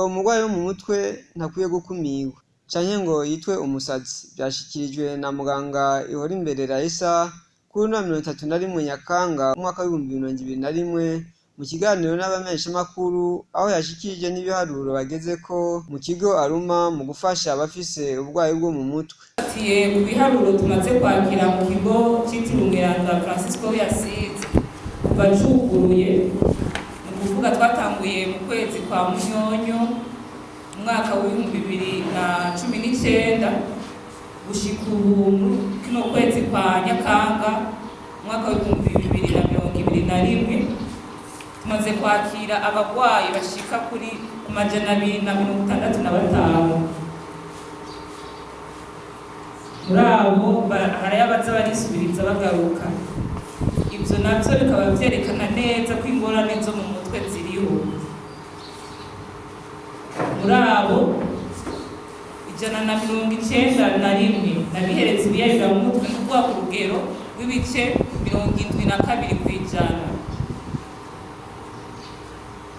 Ngo umurwayi wo mu mutwe ntakwiye gukumirwa canke ngo yitwe umusazi. Vyashikirijwe na muganga Ihorimbere Raisa kuri uno wa 31 Nyakanga umwaka w'2021 mu kiganiro n'abamenyeshamakuru, aho yashikirije n'ibiharuro bagezeko mu kigo Aruma mu gufasha abafise uburwayi bwo mu mutwe. Fatiye ku biharuro tumaze kwakira mu kigo cyitiriwe Umweranda Francisco w'Asizi kuva cuguruye, ni ukuvuga twatanguye mu kwezi kwa Munyonyo umwaka w'2019 gushika ubu muri kino kwezi kwa Nyakanga umwaka w'2021, tumaze kwakira abarwayi bashika kuri 265. Muri abo hariyo abaza barisubiriza bagaruka. Ibyo nabyo bikaba byerekana neza ko ingorane zo mu mutwe ziriho. Muri abo, 191 n'abihereza ibiyayuramutwe, ni ukuvuga ku rugero rw'ibice 72%.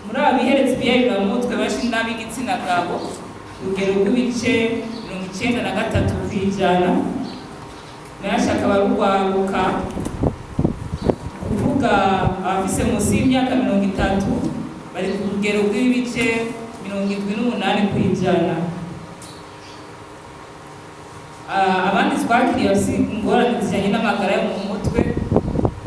Muri abo bihereza ibiyayuramutwe, benshi n'ab'igitsina gabo, urugero rw'ibice 93%. Benshi akaba ari urwaruka, kuvuga abafise munsi y'imyaka 30 bari ku rugero rw'ibice 78%. Abandi twakiriye bafise ingorane zijanye n'amagara yo mu mutwe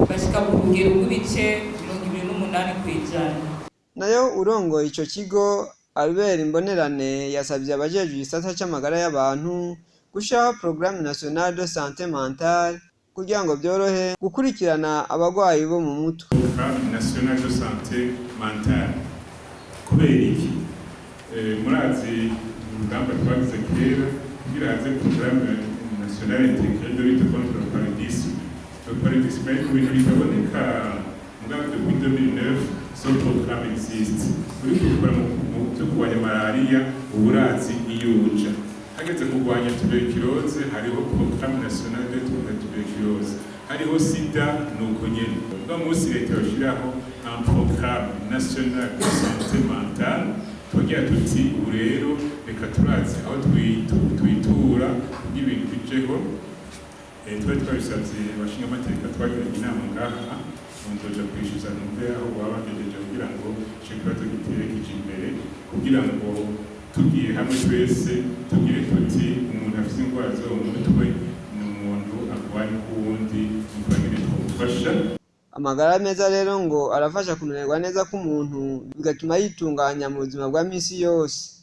bashika ku rugero rw'ibice 28%. Nayo urongoye ico kigo, Albert Mbonerane, yasavye abajejwe igisata c'amagara y'abantu gushiraho programme nationale de santé mentale kugira ngo vyorohe gukurikirana abarwayi bo mu mutwe. Programme nationale de santé mentale kubera iki? Murazi urugamba twagize kera kugira haze programme nationale intégrée de lutte contre le paludisme. Le paludisme ari mu bintu bitaboneka, mugabo depuis 2009 ce programme existe. Uriko ukora mu byo kurwanya malariya, uba urazi iyo uja. Hageze kurwanya tuberculose, hariho programme nationale de lutte contre la tuberculose, hariho sida, nuko nyene. Ubwo munsi leta yoshiraho un programme national de santé mentale, tugira tuti ubu rero reka turazi aho twitura kugira ibintu bijeho. Twari twabisavye abashingamateka, twagiranye inama ngaha, nzoja kwishyuza numve aho baba bagejeje kugira ngo ico kibazo gitere kije imbere, kugira ngo tugiye hamwe twese tugire tuti umuntu afise ingwara zo mu mutwe ni umuntu arwaye nk'uwundi, ni ukubagene twamufasha. Amagara meza rero ngo arafasha kumererwa neza k'umuntu, bigatuma yitunganya mu buzima bwa misi yose.